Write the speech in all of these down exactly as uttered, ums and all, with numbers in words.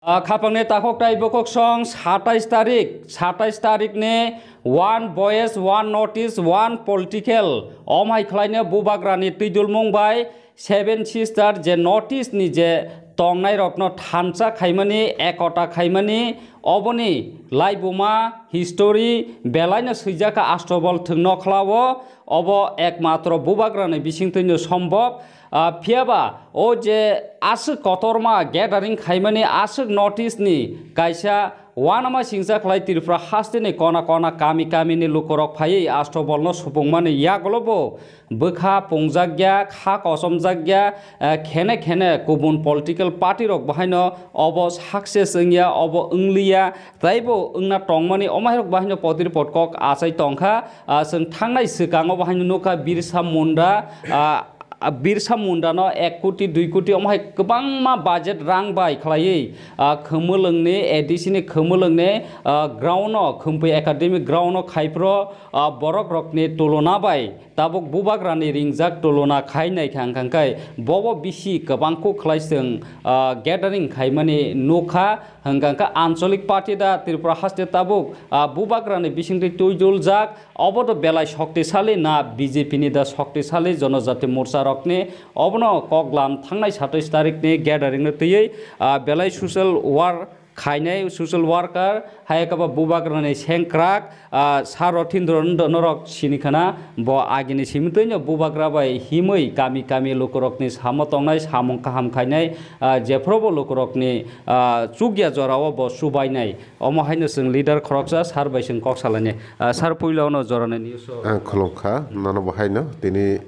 Ah, khapangni takhuk tai bukhuk song satais tarik, satais tarik ni One Voice, One North East, One Political omhai khlaino Bubagrani twidulmung bai Seven Sister je North East ni je tongnai rokno thansa khaimani, ekota khaimani, oboni laibuma, history belaino swijak kha Astobol thwng nokhlao, obo ekmatro Bubagrani bisingtwino sombhob. Ah, phiyaba o je aswk kotorma gathering khaimani, aswk North East ni kaisa uanama singcha khlai Tripura hasteni kona kona kami kami ni lukurok phaiwi Astobolno supungmani yagulo bo bwkha pungjakya, kha kochomjakya, eh, khene khene kubun political party rok bahaino obo success wngya, obo wngliya, taibo wngna tongmani omairok bahaino potir pot kok achai tongkha. Ah, chwng thangnai swkango bahaino nukha Birsa Munda, ah, Birsa Mundano ek koti, dui koti omo hai kwbangma budget rang bai khlaiwi, ah, Khumulwngni, A D C ni Khumulwngni, ah, ground-o, Khumpui Academy ground-o khai phro, ah, borok rokni tulona bai tabuk Bubagrani ringjak tulona khai nai kha, hwnkha khe bobo bisi kwbang kuk khlai chwng, ah, gathering khaimani nukha, hwnkha khe Anchalik Party da Tripura haste tabuk, ah, Bubagrani bisingtwi twiduljak, obo to belai shoktisali na B J P ni da shoktisali Jonojati Morcha rokni, obono koklam thangnai satais tarik ni gathering no twiwi, ah, belai social work khainai, social worker, hai khe ba Bubagrani sengkrak, ah, Sir Rothindro no norok sini khana, bo agini simi twino Bubagra bai himwi kami kami lukurokni samo tongnai, samung kaham khainai, ah, jephorobo lukurokni, ah, chukya jorao bo chubainai. Omo haino chwng leader khoroksa sir bai chwng kok salainai. Ah, sir, puila ono jorani news o. Ang khulumkha, nono bo haino tini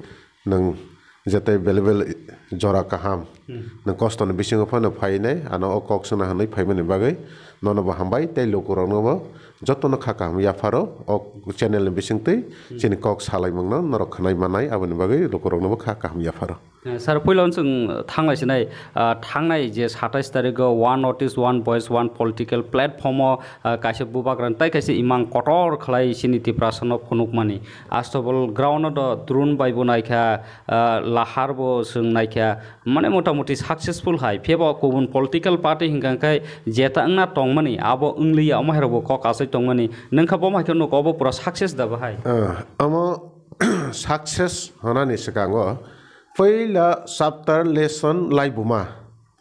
nwng jetai bele bele jora kaham. Hmm. Nwng kostoni bisingo phano phainai, ano o kok swna hwnwi phaimani bagwi nono bo hambai, tei lukurokno bo jotono kha kaham yapharo o channel ni bisingtwi. Hmm. Chini kok salaimungno norok khwnai manai, aboni bagwi lukurokno bo kha kaham yapharo. Eh, sir, puila chwng thanglai sinai, ah, thangnai je satais tarikgo One North East, One Voice, One Political Platform o, ah, kaisa Bubagrani tai kaisa imang kotor khlai chini Tiprasano phunukmani. Astobol ground o do drone bai bo naikha, ah, lahar bo chwng naikha, mane motamoti successful hai. Phiyaba kubun political party hwnkha khe jeta wngna tongmani, abo wngliya, omo hai rokbo kok achai tongmani. Nwngkha bo hai khe nuk obo pura success da bahai? Ah, omo success hwnani swkango puila chapter lesson laibuma.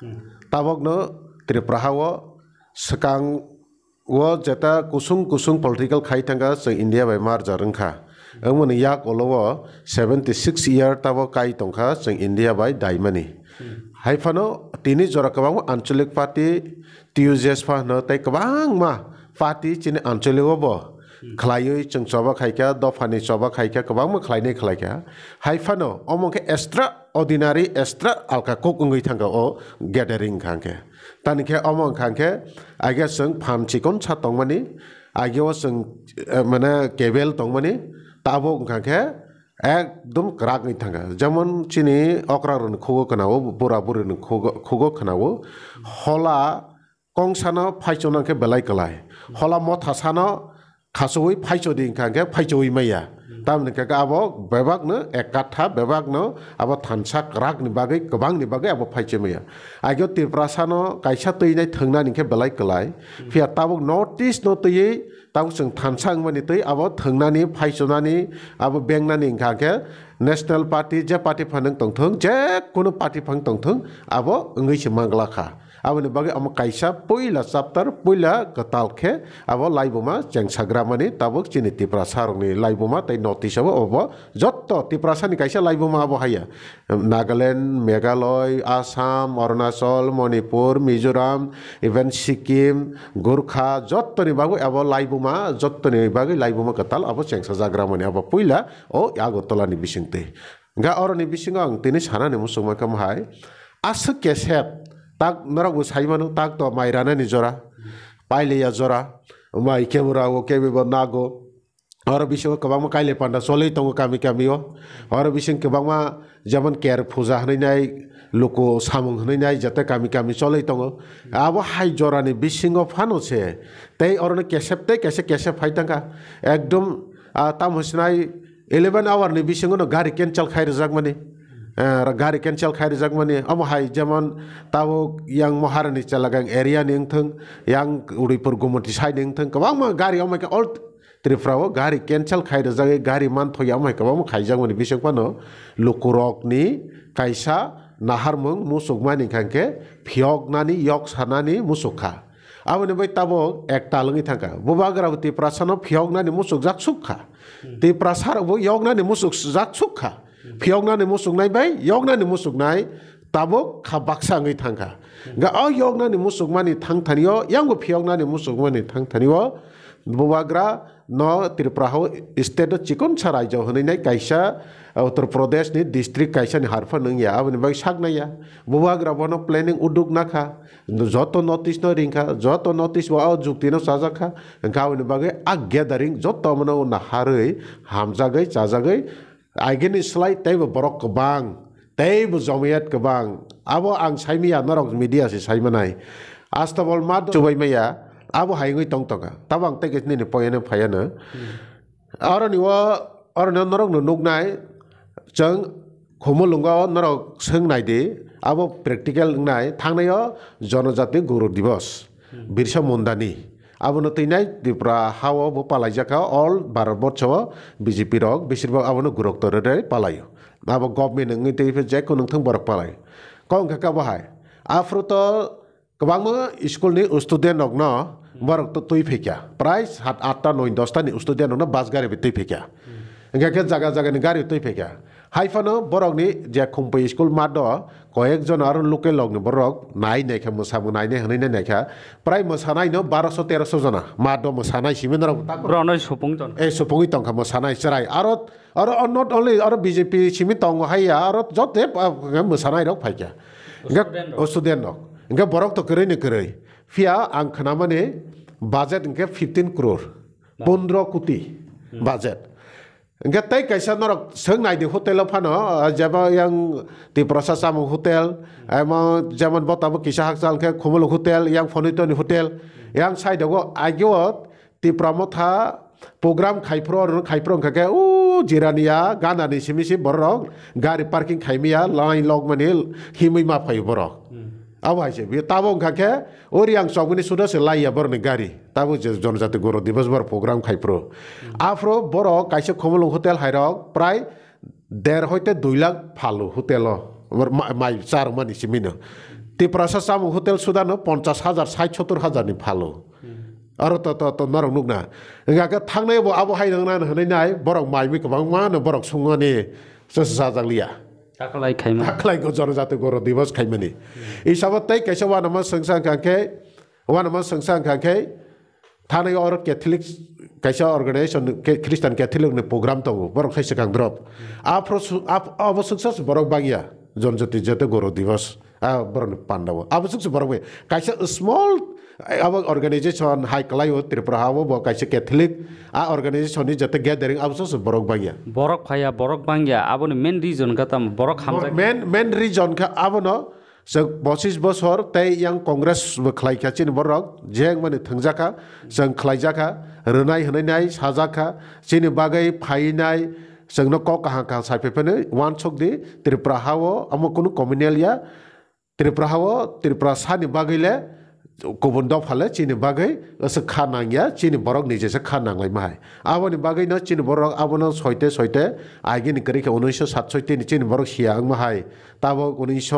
Hmm. Tabokno Tripura hao swkang o jeta kusung kusung political khai thangkha chwng India bai merger wngkha. Wngmani yak ulo o seventy six year tabo kai tongkha chwng India bai daimani. Hmm. Hai phano tini jora kwbangma Anchalik Party, T U J S pha hwno tei kwbangma party chini Anchalik o bo Hmm. khlaiwi chwng choba khaikha, dophani choba khaikha, kwbangma khlainai khlaikha. Hai phano omo khe extraordinary, extra alka kok wngwi thangkha o gathering wngkha khe. Tani khe omo wngkha khe, age chwng phan chikon sa tongmani, age o chwng, eh, mane kebel tongmani, tabuk wngkha khe ekdom kwrak wngwi thangkha. Jemon chini okra rokni khugo khwnao, bura buri ni khugo, khugo khwnao, hola kongsa no phaichona khe belai kwlai, hola motha sano khasowi phaichodi wngkha khe phaichowi maya. Hmm. Tamoni khe abo bebak no ek katha, bebak no abo thansa kwrak ni bagwi, kwbang ni bagwi abo phaichwi maya. Ageo Tiprasa no kaisa twi nai thwng nani khe belai kwlai. Hmm. Phiya tabuk North East no twiwi tabuk chwng thansa wngmani twi abo thwng nani, phaichonani, abo beng nani wngkha khe National Party, je party phanang tongthung, je kunu party phang tongthung, abo wngwi se manglakha. Aboni bagwi omo kaisa puila chapter, puila kwtal khe abo laibuma chengsagra mani tabuk chini Tiprasa rokni laibuma tei notice abo, obo jotto Tiprasa ni kaisa laibuma abo haiya. Nagaland, Meghalaya, Assam, Arunachal, Manipur, Mizoram, even Sikkim, Gorkha, jottoni bagwi abo laibuma, jottoni bagwi laibuma kwtal abo chengsajagra mani abo puila o Agartala ni bisingtwi. Hwnkhe oroni bisingo ang tini sanani muchungma khe omo hai, aswk kesep, tak norokbo sai mano, tak to mai ranani jora, pailiya jora, mai kebo rago, kebo bo nago. Oro bisingo kwbangma kailai panda cholwi tongo kami kami o. Oro bising kwbangma jemon ker puja hwnwi nai, luku samung hwnwi nai, jate kami kami cholwi tongo. Abo hai jorani bisingo phano se tei orono kesep tei kaisa kesep phai tangkha. Ekdom, ah, tamo sinai eleven hour ni bisingo no gari cancel khai rwjakmani. eh, gari cancel khai rijak mani. Omo hai jemon tabuk yang Maharani Chelagang area ni wngthung, yang Udaipur Gumoti side ni wngthung, kwbangma gari omo hai khe all Tripura o gari cancel khai rijak, gari manthoya omo hai kwbangma khaijak mani bising phano lukurok ni kaisa naharmung muchukmani hwnkha khe phiyoknani yok sanani muchuk kha. Aboni bai tabuk ektal wngwi thangkha. Bubagra bo Tiprasano phiyoknani muchukjak suk kha. Tiprasa rokbo yoknani muchukjak suk kha. Phiyoknani muchuknai bai yoknani muchuknai tabuk kha baksa wngwi thangkha. Ga o yoknani muchukmani thangthani o, yang bo phiyoknani muchukmani thangthani o, Bubagra no Tripura hao state o chikon sa raijo hwnwi nai kaisa, uh, Uttar Pradesh ni district kaisa ni harpha nung ya, aboni bagwi sak nai ya. Bubagra bono planning uduk nakha, joto notice no ringkha, joto notice bo o jukti no chajak kha, hwnkha aboni bagwi a gathering joto mano naharwi, hamjagwi, chajagwi, agini slai teibo borok kwbang, teibo jomayat kwbang. Abo ang saimaya norok media se saimanai. Astabol ma chubaimaya, abo hai wngwi tong tongkha. Tabo ang tei nini poyano phaiano. Aroni o, aroni o norok no nuknai, chwng Khumulwngo norok swng nai di, abo practical wngnai, thangnai o Jonojati Guru Divas, Birsa Mundani. Abono twinai Tripura hao bo palaijak kha, all Bharat borso o B J P rok beshirbak abono gurok torwi rwi palaio. Abo government wngwi twi je kunu wngthung borok palai. Kok wngkha khe abo hai. Aphuru to kwbangma school ni student rok no borok to twi phaikha. Prai sat, atta, noi, dosta ni student rok no bus gari bai twi phaikha. Hwnkhe khe jaga jaga ni gari twi phaikha. Hai phano borok ni je Khumpui school mat do, koyek jon aro local rok ni borok nai nai khe mwsamung nai nai hwnwi nai nai kha. Prai mwsanai no baroso teroso jona mat do mwsanai simi norok tak. Borok no supung ton. Eh, supungwi tongkha mwsanai chwrai. Aro, aro not only aro B J P simi tongo hai ya, aro joto, ah, mwsanai rok phaikha. Hwnkhe student rok. O student rok. Hwnkhe borok to kwrwi ni kwrwi. Phiya ang khnamani budget hwnkhe fifteen crore. Pondro koti budget. Hwnkhe tei kaisa norok swng nai di hotel o phano, ah, jeba yang Tiprasa chamung hotel, emo jemon bo tabuk kisa hakchal khe Khumulwng hotel, yang Phonoitoni hotel, yang side o agio Tipra Motha program khai phuru, oro khai phuru wngkha khe, o Jirania, Ganani simi si borok rok gari parking khai maya, line lok mani himwi ma phaio borok. Abo hai se, bi tabo wngkha khe, o Riang chokmani suda se lai ya borok ni gari. Tabo je Jonojati Goro Divas borok program khai phuru. Aphuru borok kaisa Khumulwng hotel hai rok prai der hoite dui lakh phalu hotel o. Mai, mai charwmani simi no. Tiprasa chamung hotel suda no ponchas hajar, sait sottor hajar ni phalu. Aro to, to, to norok nukna. Hwnkha khe thangnai bo abo hai nang nang hwnwi nai, borok mai mi kwbangma no borok sungmani se sajak liya. Taklai khaima. Taklai go Jonojati Goro Divas khaimani. Isabo tei kaisa wanama swngsa wngkha khe, wanama swngsa wngkha khe, thani oro Catholic kaisa organization, ke-, Christian Catholic ni program tongo, borok khai swkang drop. Aphro su-, ap-, abo swngsa se borok bangya, Jonojati Jati Goro Divas. Ah, borokni pandao. Abo chukse borok bai. Kaisa small, eh, abo organization hai kwlaio Tripura hao bo kaisa Catholic. Ah, organization ni jate gathering abo chukse borok bangya. Borok phaya, borok bangya. Aboni main reason kha tamo borok hamjak. Main, main reason kha abono chwng pochis bosor tei yang Congress bo khlai kha chini borok. Jeng mani thwngjak kha, chwng khlai jak kha, rwnai hwnwi nai sajak kha, chini bagwi phai nai, chwngno kok kaham kaham sai phai phano uansuk di, Tripura hao omo kunu communal ya, Tripura hao, Tripura sani bagwi le kubun dopha le chini bagwi aswk kha nang ya, chini borok ni jesa kha nang lai ma hai. Aboni bagwi no chini borok abono soite soite agini kwrwi khe unnish sat soite ni chini borok siya wng ma hai. Tabok unnish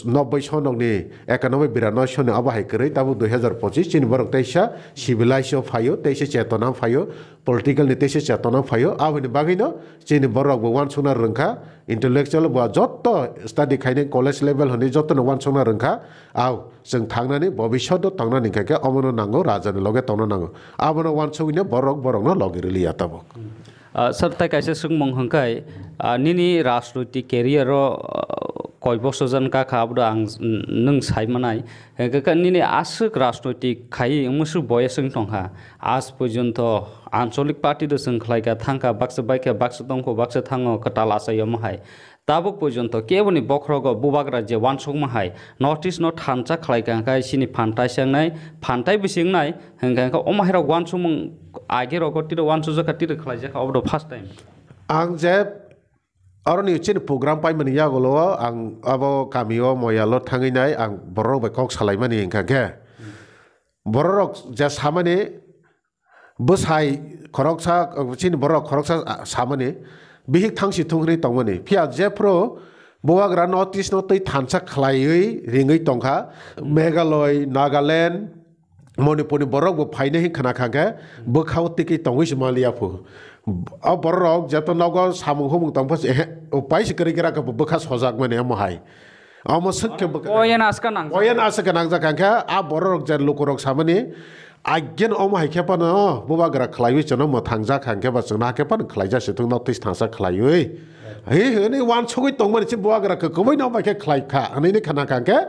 nobboi sonok ni ekanoboi biranoi soni abo hai kwrwi tabok dui hazar pochis chini borok teisa civilized o phaio, teisa chetona phaio, political ni teisa chetona phaio. Aboni bagwi no chini borok bo uansukna rwngkha. Intellectual bo joto study khainai college level hwnwi jotono uansukna rwngkha. Au, chwng thangnani bobishoto tongnani hwnkha khe omono nango, rajani loge tongna nango. Abono uansugwino borok borokno logi rwliya tabuk. Ah, sir, tai kaisa swngmung hwnkhe, ah, nini rajnoitik career o, ah, koi bosor jan kakha abodo ang, nwng sai manai. Hwnkhe khe nini aswk rajnoitik khaiwi mwswk boyes wng tongkha. Aaj porjonto ancholik party do chwng khlaikha, thangkha, baksa baikha, baksa tongkho, baksa thango, kwtal achai omo hai. Tabuk porjonto keboni bokhorogo bubagra je uansukma hai North East no thansa khlaikha, hwnkhe chini phantai se wngnai, phantai bwsi wngnai, hwnkhe, hwnkhe omo hairok uansukmung age rogo tiro uansukjakha, tiro khlaijakha, obo do first time. Ang je Aroni chini program paimani yagulo ang abo kamio moyalo thangwi nai ang borok bai kok salaimani hwnkha khe borok je samani bwsai khoroksa chini borok khoroksa samani bihik thangsi thung hwnwi tongmani phiya jephru bubagra notice no twi thansa khlaiwi ringwi tongkha Meghalaya, Nagaland, Manipurni borok bo phainai hin khna kha khe bwkhao tikwi tongwi se maliya phu. O borok rok jeto nogo samung humung tong pha se, ehe, upai se kwrwi gra khe bo bwkha sojak mani omo hai. Omo swk khe bwkha. Oyen aska nang. Oyen aska nang jak kha khe a borok rok je luku rok samani agyen omo hai khe pano bubagra khlaiwi chwngno mwthang jak kha khe ba chwngno hakhe pano khlai jak se thung notice thangsa khlaiwi. Hi hwnwi wansugwi tongmani se bubagra kwkubui no bai khe khlai kha hwnwi khna kha khe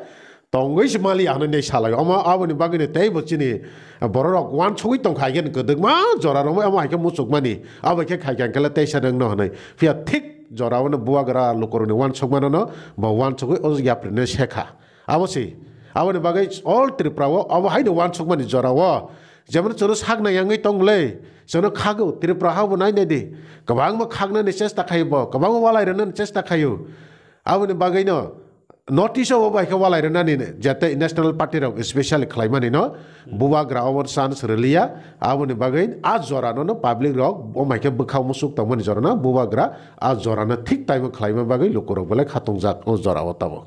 tongwi se mali ano nei salai omo aboni bagwi no teibo chini borok rok wansugwi tongkha ageni kwdwkma jora romwi omo hai khe muchukmani abo khe khai kha khe teisa nwng no hwnwi phiya thik jora o no bubagra lukurokni wansukmano no bo wansugwi o yapri no sekha abo se aboni bagwi all Tripura o abo hai no wansukmani jora o jemon chwngno sak nai wngwi tong le chwngno khago Tripura ha bo nai nai di kwbangma khaknani chesta khaio bo kwbangma walai rwnani chesta khaio aboni bagwi no North East o bo bai khe walai rwnani jete National Party rok specially khlaimani no bubagra obo chance rwliya aboni bagwi a jora no no public rok bo mai khe bwkha musuk tongmani jora no bubagra a jora no thik time o khlaima bagwi lukurok belai khatungjak o jora o tabuk.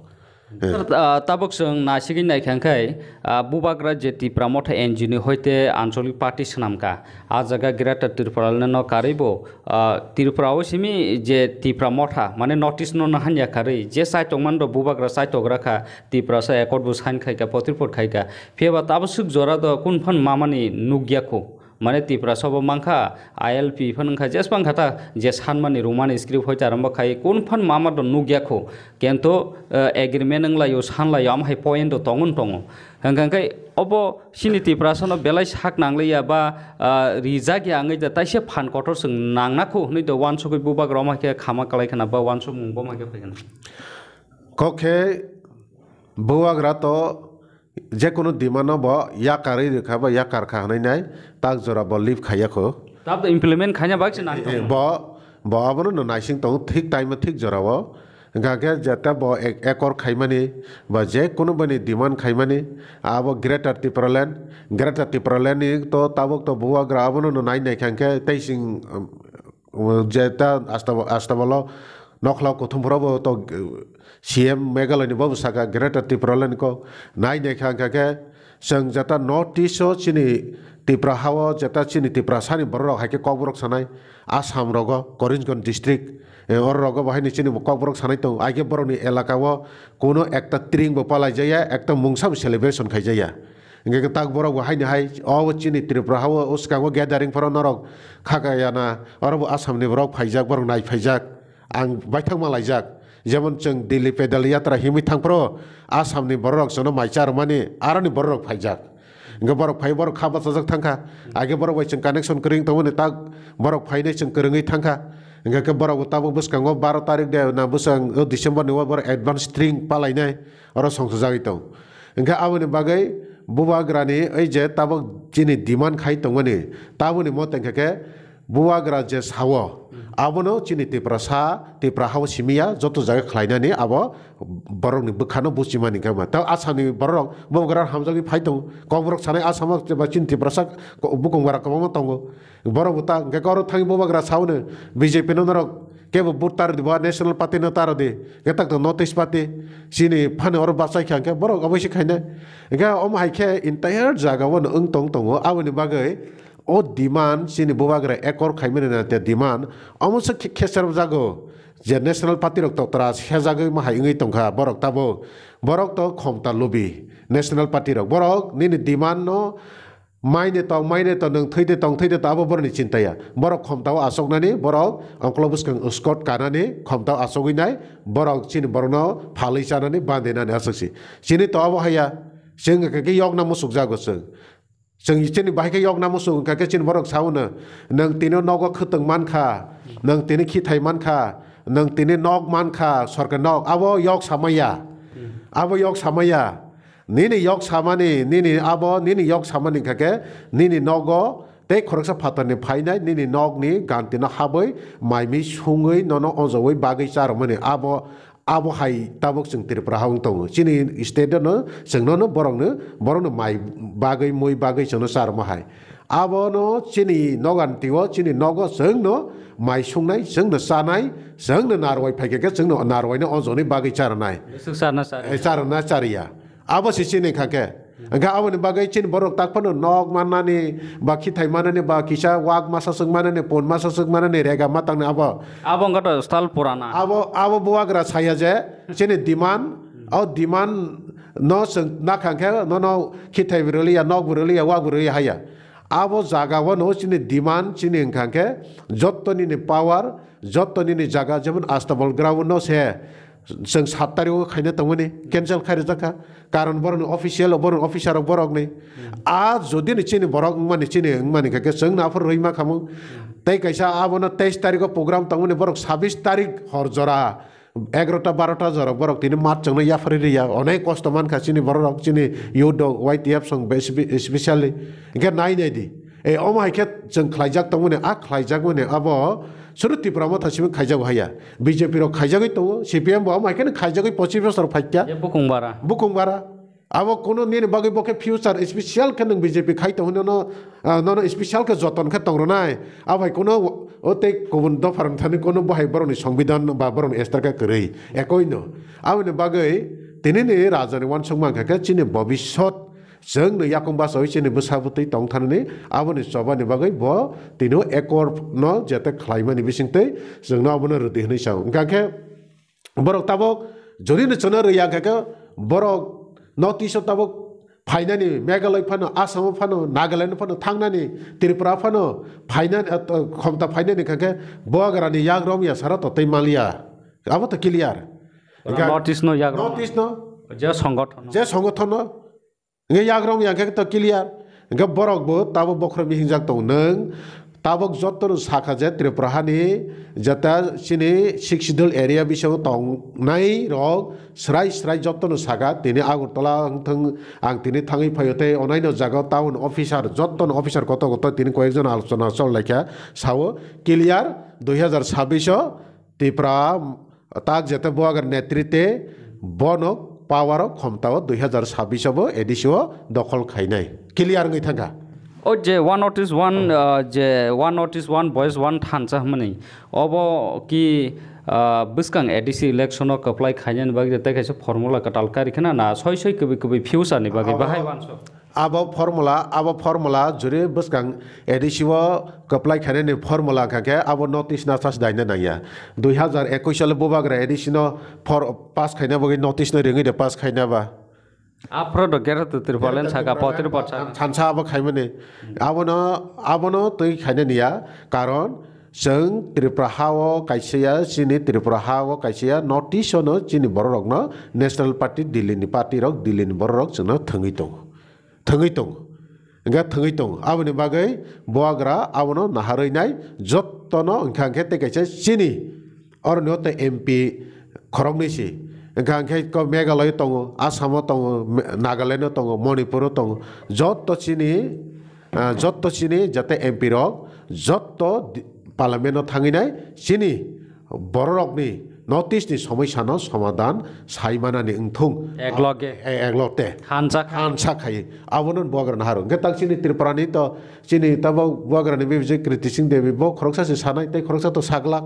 Eh. Ah, tabuk chwng naisigwi naikha khe, ah, bubagra je Tipra Motha N G O ni hoite ancholic party swnamkha. A jaga Greater Tipraland no karwi bo, ah, Tripura o simi je Tipra Motha, mane notice no nahan ya karwi, je saitok man rok bubagra saitogra kha, Tiprasa accord bo sign khai kha, potir pot khai kha. Phiya ba tabo swk jora do kun phan mamani nuk ya kho. Mane Tiprasa bo mankha, I L P phan wngkha, jes bang kha ta, je sanmani Romani script hoite arombo khai, kun phan mama do nuk ya kho. Kento, eh, agreement wnglaio, sanlaio, am hai point do tongo tongo. Hwnkha khe obo chini Tiprasano belai sak nangliya ba, ah, rijak ya wngwi da taisa phan kotor chwng nangna kho hwnwi da uansugwi bubagra omo hai khe khama kalai khna ba uansukmung bo hai khe phai khna. Kok khe bubagra to jekunu demand no bo yakarwi rwkha ba yakar kha hwnwi nai tak jora bo leave khaiya kho. Tab to implement khaina bak se nang tong. Bo, bo abono no naising tongo thik time o thik jora o. Hwnkha khe jeta bo ek-, ekor khaimani ba je kuno bani demand khaimani abo Greater Tipraland, Greater Tipraland ni to tabuk to bubagra abono no nai nai kha hwnkhe tei sing, um, jeta asta, astabalo nokhla kuthum phoro bo to, uh, C M Meghalaya ni bo saka Greater Tipraland ko nai nai kha hwnkha khe chwng jeta North East o chini Tipra ha o jeta chini Tiprasa ni borok rok hai khe kokborok sanai Assam rogo Karimganj district, eh, oro rogo bo haino chini bo kokborok sanai tongo. Aike borokni elaka o kuno ekta tring bo palai jaya, ekta mungsa bo celebration khai jaya. Hingke tak borok bo haino hai o chini Tripura ha o swkango gathering phoro norok khaka yana, oro bo Assam ni borok phaijak, borok nai phaijak. Ang baithang malaijak. Jemon chwng Delhi pedal yatra himwi thangphro Assam ni borok chwngno mai charwmani aroni borok phaijak. Hingke borok phai borok kha bachajak thangkha. Age borok bai chwng connection kwrwng tongmani tak borok phainai chwng kwrwngwi thangkha. Hingke khe borok bo tabuk bwskango baro tarik de na bwskango December ni o borok advance string palainai oro songsajagwi tong. Hingke aboni bagwi bubagrani oi je tabuk chini demand khai tongmani tabukni mote hingke khe bubagra je sao, abono chini Tiprasa, Tipra hao simiya, joto jaga khlainani abo borokni bwkhano buchimani kama. Tei Assamni borok bubagra hamjagwi phai tongo. Kokborok sanai Assamo ba chini Tiprasa ko-, bukung bara kwbangma tongo. Borok bo ta hwnkhe oro thangwi bubagra saono B J P no norok kebo vote tar di ba National Party no tar di. Hwnkhe tak to North East Party chini phano oro bachai kha hwnkhe borok oboise khainai. Hwnkhe omo hai khe entire jaga o no wng tong tongo. Aboni bagwi o demand chini bubagra ekor khaimani na te demand omo se khe-, kheser jago je National Party rok totra sejagwi ma hai wngwi tongkha borok tabuk borok to khomta lubi National Party rok borok nini demand no maine tong maine tong nwng thwi de tong thwi de to abo borokni chinta ya borok khomta o asoknani borok ongklo bwskang scot kanani khomta o asogwi nai borok chini borokno phalwi chanani bande nani aswk si chini to abo haya chwng khe yokna musuk jago chwng. Chwng chini bahai khe yokna muchung wngkha khe chini borok sao no, nwng tini nogo khwtwng mankha, nwng tini khithai mankha, nwng tini nok mankha, sorkar nok, abo yok samaya. Abo yok samaya. Nini yok samani, nini abo, nini yok samani wngkha khe, nini nogo Tei khoroksa phatarni phainai nini nokni gantino habwi, maimi sungwi nono ojogwi bagwi charwmani abo, abo hai tabuk chwng Tripura ha wng tongo. Chini state no chwng nono borokno, borokno mai bagwi, mui bagwi chwngno charwma hai. Abono chini nogantio, chini nogo chwngno mai sungnai, chwngno chanai, chwngno narwai phaikhe khe chwngno narwaino ojoni bagwi charwnai. Bwswk charna chari. Eh, charwna chariya. Abo se chini kha khe. Hwnkhe aboni bagwi chini borok tak phano nok mannani, ba khithai mannani, ba kisa wak masa swk mannani, pon masa swk mannani, rega ma tangni abo. Abo wngkha to style purana. Abo, abo bubagra saya je chini demand, o demand no chwng nakha khe nono khithai bo rwliya, nok bo rwliya, wak bo rwliya haya. Abo jaga o no chini demand chini wngkha khe jotto nini power, jotto nini jaga, jemon Astabal ground no se chwng sat tarikh o khaina tongmani cancel khai rijak kha. Karon borokni official, borokni officer rok borokni. A jodi ni chini borok wngmani, chini wngmani khe, khe chwng no aphuru rwi ma khamu. Tei kaisa abono teis tarikh o program tongmani, borok sabis tarikh hor jora egarota barota jorok borok tini mat chwngno yapharwi rwya. Onek kosto mankha chini bororok, chini youth rok, Y T F song be-, spe-, specially. Hwnkhe nai nai di. E, omo hai khe chwng khlaijak tongmani, a khlaijakmani abo suru Tipra Motha simi khaijak haya. B J P rok khaijagwi tongo, C P M bo omo hai kheno khaijagwi pochis bosor phaikya. Je bukung bara. Bukung bara. Abo kono nini bagwi bo khe future special khe nwng B J P khai tong hwnwi no, ah, nono special khe joton khe tong rwnai. Abo hai kono o tei kubun dopha rwng thani kono bo hai borokni songbidan ba borokni ester khe kwrwi. Ekoi no. Aboni bagwi tinini rajani uansukma wngkha khe chini bobisot chwngno yakung bachaui chini bwsa bwtwi tong thanani aboni chobani bagwi bo tino accord no jete khlaimani bisingtwi chwngno abono rwdi hwnwi sao. Wngkha khe borok tabuk jodi no chwngno rwya khe, khe borok North East o tabuk phainani, Meghalaya phano, Assam o phano, Nagaland phano thangnani, Tripura phano phainani, ah, to, khomta phainani kha khe Bubagrani yagrong ya sara to tei maliya. Abo to clear. North East no yagrong. North East no. Je songothon no. Je songothon no. Nge yagrong ya khe to clear. Nge borok bo tabuk bokhorok hingjak tong nwng. Tabuk jotto no sakha je Tripura hani jeta chini Sixth Schedule area bisingo tongnai rok srai srai jotto no sakha. Tini Agartala wngthang, ang tini thangwi phaio tei onaino jaga town officer, jotto no officer koto koto tini koyek jon alochona chol laikha sao clear dui hazar sabbish o Tripura tak jeta Bubagra netrite bono power o khomta o dui hazar sabbish o bo A D C o dokhol khainai clear wngwi thangkha. O je one notice one, ah, je one notice one voice one thansa hwnmani, obo ki, ah, bwskang A D C election o kwplai khainani bagwi tei kaisa formula kwtal kari khna na soi soi kwbwi kwbwi future ni bagwi bahai wanso? Abo formula, abo formula juri bwskang A D C o kwplai khainani formula kha khe abo notice na sas daina nangya. Dui hazar ekush salo Bubagra A D C no for pass khaina bagwi notice no ringwi de pass khaina ba. Aphro do Greater Tripura Land saka potri botsa. Thansa abo khaimani. Abono, abono twi khaina niya. Karon chwng Tripura hao kaisa ya, chini Tripura hao kaisa ya, notice no chini bororokno National Party, Delhi ni party rok, Delhi ni bororok chwngno thwngwi tongo. Thwngwi tongo. Hwnkhe thwngwi tongo. Aboni bagwi Bubagra abono naharwi nai jottono hwnkha hwnkhe tei kaisa chini oro no tei M P khoroknwi si. Hwnkha hwnkhe ko Meghalaya tongo, Assam o tongo, Me-, Nagaland o tongo, Manipur o tongo. Jotto chini, ah, jotto chini jate M P rok jotto di-, parliament o thangwi nai chini bororokni notice ni somosya no somadhan sai manani wngthung. Ekloge. E-, eklote. Thansa khai. Thansa khai. Abono Bubagra naharo. Hwnkhe tak chini Tripura ni to chini tabuk Bubagra ni bibijik Kriti Singh Devi bo khoroksa se sanai tei khoroksa to saglak.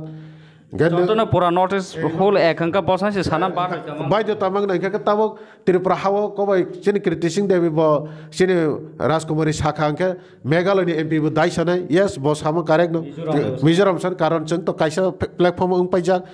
Hwnkhe no jotono pura notice full ek hwnkha bosai se sana ba. Baidyo tamang na hwnkhe tabuk Tripura hao kobai chini Kriti Singh Devi bo chini Rajkumari sakha hwnkhe Meghalaya ni M P bo dai sanai, yes, bo samo correct no. Mizoram. Mizoram san, karon chwng to kaisa p-, platform o wng paijak.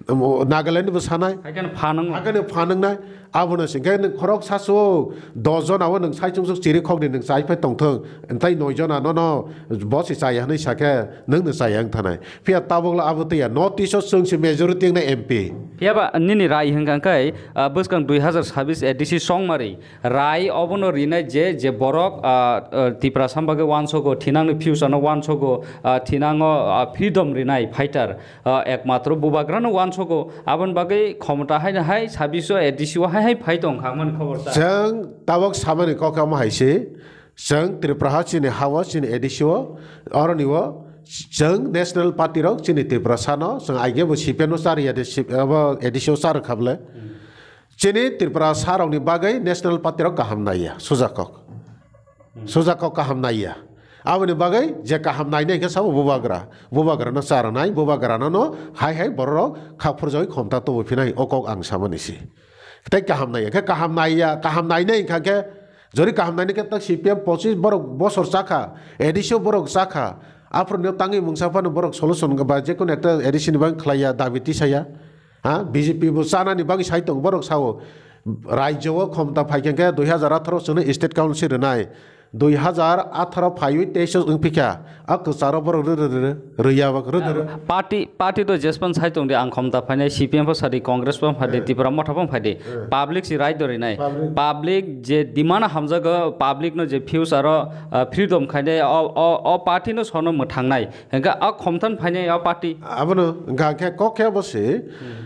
Nagaland ni bo sanai. Haikhe no phan wng. Haikhe no phan wngnai. Abono se hwnkhe nwng khorok sasu dos jona o nwng saichung suk chiri khokni nwng chai phai tongthwng. Entai noi jona nono bo se chaya hwnwi sakhe nwng no chaya wng thanai. Phiya tabuk la abo twiya. North East o chwng se majority wngnai M P. Phiya ba nini rai hwnkha khe, ah, bwskang dui hazar sabis A D C songmari. Rai obono rinai je, je borok, ah, ah, Tiprasa bagwi wansogo, thinangni future no wansogo, ah, thinango, ah, freedom rinai fighter, ah, ekmatro Bubagrano wansogo, aboni bagwi khomota haino hai sabiso A D C o hai hai phai tong kha mani khobor ta. Chwng tabok samani kok kamo hai se, Chwng Tripura ha chini ha-o, chini A D C o, oroni o chwng National Party rok chini Tripura sano, chwng aige bo C P M no char ya de, C-, abo A D C o char kha bwle. Chini Tripura sa rokni bagwi National Party rok kaham nai ya, suja kok. Suja kok kaham nai ya. Aboni bagwi je kaham nainai khe sabo bubagra. Bubagra no char nai, bubagra no no hai hai borok rok khak phurjagwi khomta tubu phinai, o kok ang samani si. Tei kaham nai ya, khe kaham nai ya, kaham nainai wngkha khe, jori kaham nainai khe tak C P M pochis borok bosor chakha, A D C o borok chakha, aphuru no tangwi mungsa phano borok solution ba jekunu ekta A D C ni bagwi khlai ya, dabi tisa ya. Ha, B J P bo chanani bagwi sai tongo, borok sao, rajyo o khomta phai khe khe dui hazar atharo chwngno state council rwnai, dui hazar atharo phaiwi teis o wng phikha, a kwcharo borok rw-, rw-, rw-, rw-, rwya bak, rw-, rw-, rw-. Party, party to jespan sai tong di, ang khomta phainai, C P M pho sadi, Congress pho phaidi, Eh. Tipra Motha pho phaidi. Eh. Public si rai dorinai. Public. Public je demand hamjago, public no je future o, ah, freedom khainai, o, o, o party no sono mwthangnai. Hingke o khomtan phainai o party. Abono hingka khe kok khe bo se. Hmm.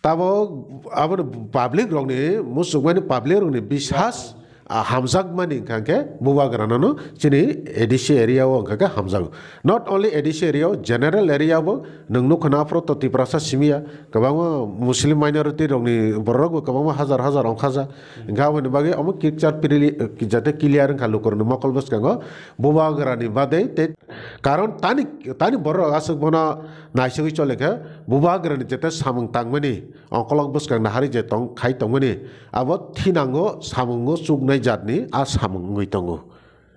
Tabo abono public rokni, muchungmani public rokni biswas, ah, hamjakmani hingka khe bubagrano no chini A D C area o hingka khe hamjago. Not only A D C area o, general area bo nwng nukha na aphuru to Tiprasa simi ya, kwbangma Muslim minority rokni borok rok bo kwbangma hazar hazar ongkhajak. Hingke aboni bagwi omo picture pili, jate clear wngkha lukurokni mokol bwskango bubagrani badwi tei Karon tani, tani borok aswk bono naisugwi chole khe, bubagrani jete samung tangmani, ongkolok bwskang nahari je tong, khai tongmani, abo thinango samungo chuknai jatni a samung wngwi tongo.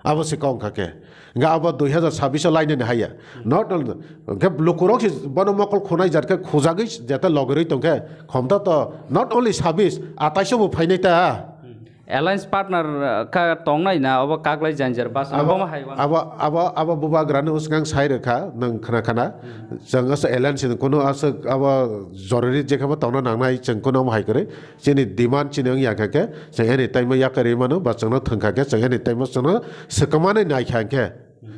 Abo se kok wngkha khe. Hingkhe abo dui hazar sabbish o lainani haiya. Not only, hingkhe lukurok se bono mokol khunai jat khe khujagwi jete logirwi tongkhe, khomta to not only sabbish, atais o bo phainai ta. Alliance partner, uh, ka tongnai na, obo kaklai janjar bas, Abo, obo ma hai wan. Abo, abo, abo bubagrani bwskango sai rwkha, nwng khna khna. Hmm. Chwng aswk alliance ni kunu aswk abo jorori jekhabo tongna nangnai, chwng kunu omo hai kwrwi. Chini demand chini wng ya kha khe, chwng any time o yakarwi mano, ba chwngno thwng kha khe, chwng any time o chwngno swkangmani nai kha khe.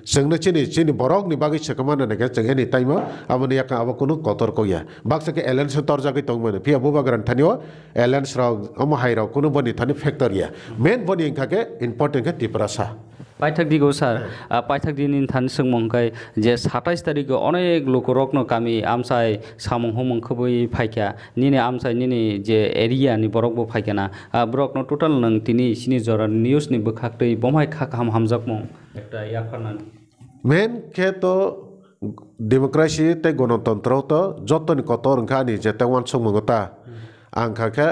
Chwngno chini, chini borokni bagwi swkangmani nai khe, chwng any time o aboni yakung abo kunu kotor kok ya. Baksa khe alliance torjagwi tongmani. Phiya bubagrani thani o alliance rok, omo hai rok kunu boni thani factor ya. Main boni wngkha khe important khe Tiprasa. Paithak digo sir, ah, paithak dini thani swngmung khe je satais tarikh o onek lukurokno kami amchai samung humung khwbwi phaikha. Nini amchai nini je area ni borok bo phaikha na. Ah, borokno total nwng tini sini jora news ni bwkhaktwi bomhai kha kaham hamjakmung ekta yapharnani. Main khe to democracy tei gonotontro to jotoni kotor wngkha ani jete uansukmung ta. Hmm. Ang kha khe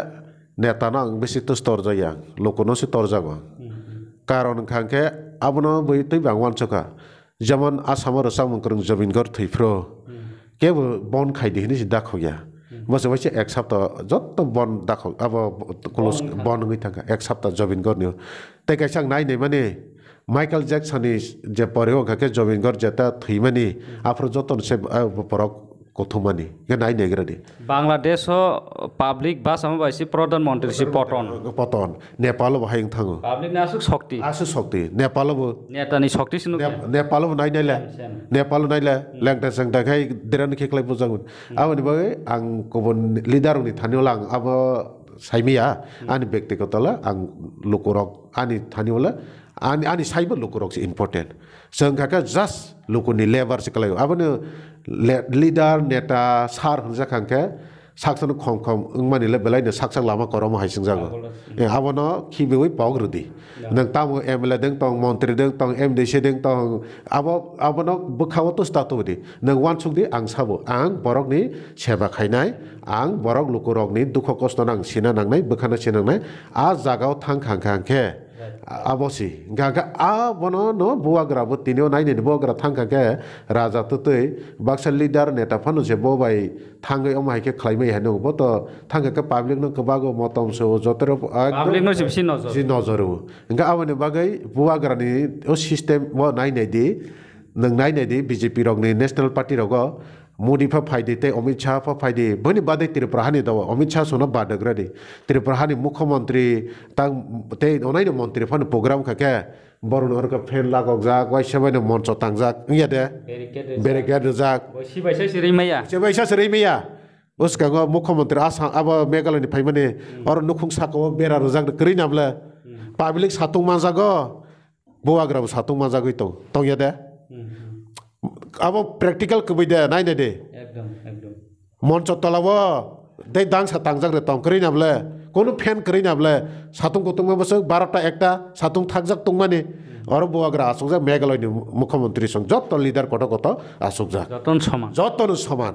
neta no ang bisi tus torjak ya, luku no se torjago. Hmm. Karon wngkha khe abono bui twi bang uansukha. Jemon Assam o rwchapmung kwrwng Zubeen Garg thwi phuru. Hmm. Kebo bon khai di hinwi se dakhok ya. Hmm. Bo se waisa ek sapta joto bon dakhok, abo close bon wngkha. Bon wngwi thangkha ek sapta Zubeen Garg ni. Tei kaisa ang nai nai mani, Michael Jackson ni je pore wngkha khe Zubeen Garg jeta thwimani, hmm, aphuru jotono se, ah, borok kuthumani. Khe nai naigra di. Bangladesh o public bachama bai si Pradhan Mantri si poton. Poton. Nepal o bo hai wng thango. Public ni aswk shokti. Aswk shokti. Nepal o bo. Neta ni shokti se nukya. Nep-, Nepal o bo nai nai le. Sem, sem. Nepal o nai le. Hmm. Lengta sengta khai derani khe khlai bujak. Hmm. Aboni bagwi ang kubun leader rokni thani o lang abo saimiya. Hmm. Ani bektigoto le ang lukurok ani thani o le Ani, ani saibo lukurok se important. Chwng kha khe just lukuni leader se kwlaio. Aboni le-, leader, neta, sir hwnjak kha khe saksa no khom khom wngmani le belai no sak sak lama korom hai swngjago. Abono, mm. Eh, abono khibiwi pok rwdi. Yeah. Nwng tamo M L A deng tong, montri deng tong, M D C deng tong, abo, abono bwkhao tusta tubudi. Nwng uansuk di, ang sabo, ang borokni seba khainai, ang borok lukurokni dukho kosto no ang sina nangnai, bwkhano sina nangnai, a jagao thang kha kha khe, Abo si. Hingkha khe abono no bubagra bo tini o nai nini bubagra thang kha khe raja twtwi baksa leader neta phano se bo bai thangwi omo hai khe khlai mai hai no bo to thang kha khe public no kwbago motom se o joto ro ekdom Public no se bisi nojor. Si nojor o. Hingkha aboni bagwi bubagra ni o system o nai nai di nwng nai nai di B J P rok ni national party rogo Modi pha phaidi tei Amit Shah pha phaidi. Boni badai Tripura hani dawa Amit Shah sono badagra di. Tripura hani mukhyamantri tang tei onaino mantri phano program kha khe borokno orokhe fan lagokjak, waisa baino moncho tangjak wngya de? Barricade rijak. Barricade rijak. Bo sibaisa se rimaya. Sibaisa se rimaya. Bwskango mukhyamantri Assam abo Meghalaya ni phaimani oro nukhung saka o bera rijak kwrwi namle. Hmm. Public satung manjago. Bubagra bo satung manjagwi tong, tongya de? Hmm. Abo practical kwbwi de, nai nai de. Ekdom, ekdom. Moncho tola o tei dangsa tangjak re tong kwrwi na ble, kono fan kwrwi na ble, satung kutung ma bwswk barota ekta satung thakjak tongmani. Hmm. Oro Bubagra asukjak Meghalaya ni mukhyamantri song, jotto leader koto koto asukjak. Jotono soman. Jotono soman.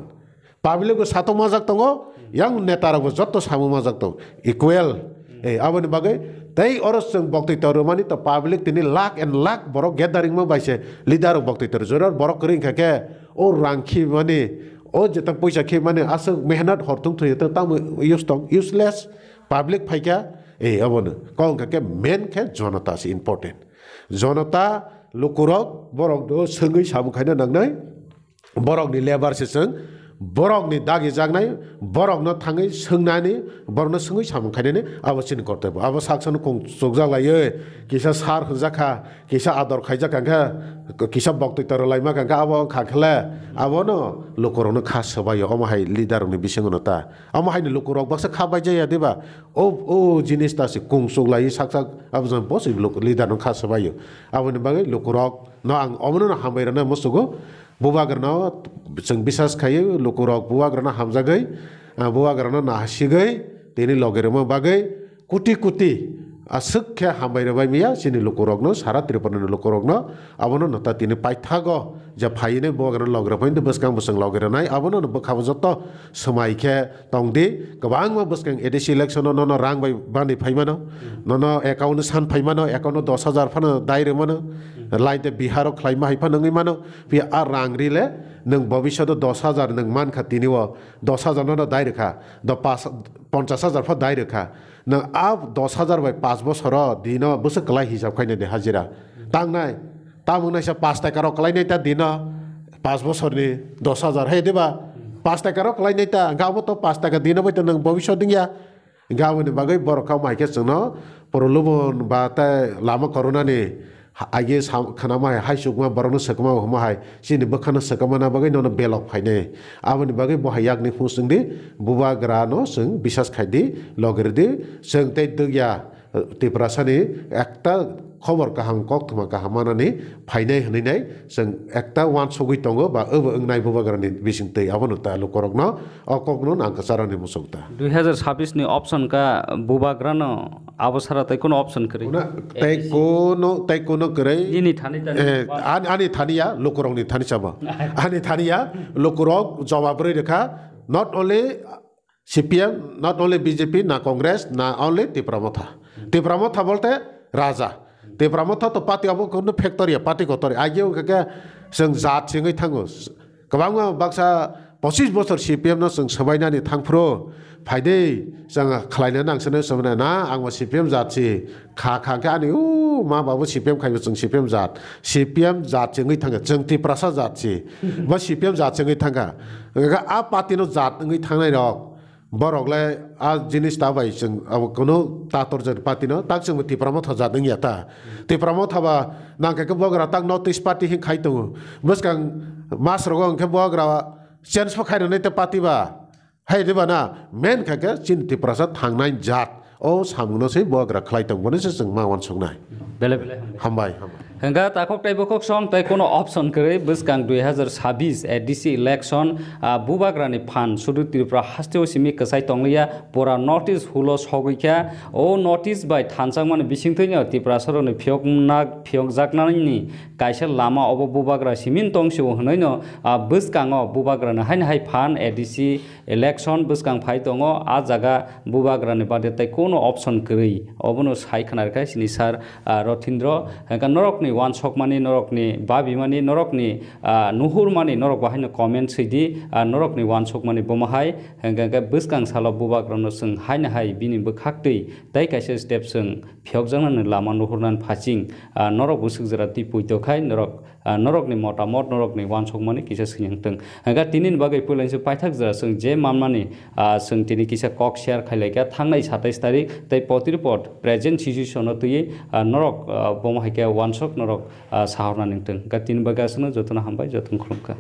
Public bo satung majak tongo, yang neta rok bo jotto samung majak tongo. Equal. Eh, aboni bagwi tei oro chwng boktwi torumani to public tini lakh and lakh borok gathering ma bai se leader rok boktwi toru. Jora borok kwrwi wngkha khe o rang khi mani, o jeta poisa khi mani aswk mehnat hor thung thwi to tamo use tong, useless public phaikha. Eh, abono kok wngkha khe main khe jonota se important. Jonota lukurok borok do swngwi samung khaina nangnai. Borokni lebar se chwng, borokni dagijaknai, borokno thangwi swngnani, borokno swngwi samung khainani, abo chini kortobyo. Abo saksano kung chukjak laiwi, kisa sir hwnjakha, kisa ador khaijak kangkha, kisa boktwi toro laima kangkha, abo wngkha khle, abono lukurokno kha swbaio, omo hai leader rokni bisingono ta. Omo haino lukurok baksa kha baijaya diba? O, o jinis ta se kung chuk laiwi sak sak, abo jani bo se luk-, leader no kha swbaio. Aboni bagwi lukurok no ang omono hambai rwna musugo. Bubagrano chwng bisas khaio, lukurok Bubagrano hamjagwi, ah, Bubagrano nahasigwi, tini logi rwma bagwi kuti kuti aswk khe hambai rwbai miya chini lukurokno, sara Tripurani lukurokno. Abono no ta tini paithago je phainai Bubagrano logi rwphai bwskang bwswng logi rwnai, abono no bwkhao joto swmai khe tongdi. Kwbangma bwskang A D C election o nono rang bai bani phai mano, nono account o san phai mano, account o dos hajar phano dai rw mano, lai de Bihar o khlaima hai phano wngwi mano. Phiya a rang ri le nwng bobisot o dos hajar nwng man kha, tini o dos hajar nono dai rw kha, do pas, ponchas hajar pho dai rw kha. Nwng a dos hajar bai pas bosor o dino bwswk kwlai hisab khaina de hajira tangnai. Tamung naisa pas taka rok kwlai nai ta dino, pas bosor ni dos hajar hai diba? Pas taka rok kwlai nai ta, hwnkhe abo to pas taka dino bai to nwng bobisot wngya. Hwnkhe aboni bagwi borok kha mai khe chwngno prolobon ba tei lama koronani ha-, aige sam-, khanama hai, hai sukma borokno swkma hwnma hai, chini bwkhano swkma na bagwi nono belok phainai. Aboni bagwi bo hai yakni phung chwngdi, Bubagrano chwng bisas khaidi, logirdi, chwng tei dwgya, eh, Tiprasani ekta khobor kaham, koktwma kaham manani phainai hwnwi nai chwng ekta uansugwi tongo ba obo wngnai Bubagrani bisingtwi, abono ta lukurokno o kokno nang kwcharani muchung ta. Dui hazar sabis ni option ka Bubagrano abo sara tei kono option kwrwi? Una, tei A D C. Kono, tei kono kwrwi. Nini thani ta eh, nini an-, ani thani ya, lukurokni thani chaba. Ani thani ya, lukurok jawab rwi rwkha, not only C P M, not only B J P, na Congress, na only Tipra Motha. Tipra Motha bolte raja. Tipra Motha to party abo kono factory ya, party kotor ya. Aigeo khe chwng jat singwi thango. Kwbangma baksa pochis bosor C P M no chwng swbainani thangphuru phaidi chwng khlaina nangsinai swbana na ang bo C P M jat si kha kha khe ani u ma babu C P M khaibo chwng C P M jat. C P M jat singwi thangkha, chwng Tiprasa jat si. Bo C P M jat singwi thangkha. Hwnkhe a party no jat wngwi thangnai rok. Borok le a jinis ta bai chwng abo kunu tator jani party no, tak chwngbo Tipra Motha jat wngya ta. Tipra Motha ba nang khe Bubagra tak North East party hin khai tongo. Bwskang mas rogo hwnkhe Bubagra change pho khai rwnai ta party ba. Hai de ba na, main kha khe chini Tiprasa thangnai jat. O samung no se Bubagra khlai tong, bono se chwng ma uansuknai. Bele bele hambai. Hambai, hambai. Hwnkha takhok tei bukhuk song tei kono option kwrwi bwskang dui hazar sabis A D C election, ah, Bubagrani phan sudu Tripura hasteo simi kwchai tongliya, pura North East hulo sogwi kha. O North East bai thanchakmani bisingtwino Tiprasarokni phiyokna, phiyokjaknani kaisa lama obo Bubagra simin tongsio hwnwino, ah, bwskango Bubagrani haino hai phan A D C election bwskang phai tongo, a jaga Bubagrani bade tei kono option kwrwi. Obono sai khna rwkha chini sir, ah, Rothindro. Hwnkha norokni uansukmani, norokni babimani, norokni, ah, nuhurmani, norok bo haino comment swi di, ah, norokni uansukmani bomo hai. Hwnkha khe bwskang salo Bubagrano chwng haino hai bini bwkhaktwi tei kaisa step chwng phiyokjaknani lama nuhurnani phaising, ah, norok bwswk jora twi poito khai norok, ah, norokni motamot, norokni uansukmani kisa swinang tong. Hwnkha tinini bagwi puilainsa paithak jora chwng je manmani, ah, chwng tini kisa kok share khai laikha thangnai satais tarik tei potiripot present situation-o twiwi, ah, norok, ah, bomo hai khe uansuk norok, ah, sahorna nang tong. Hwnkha tini bagwi aswkno jotono hambai, jotono khulumkha.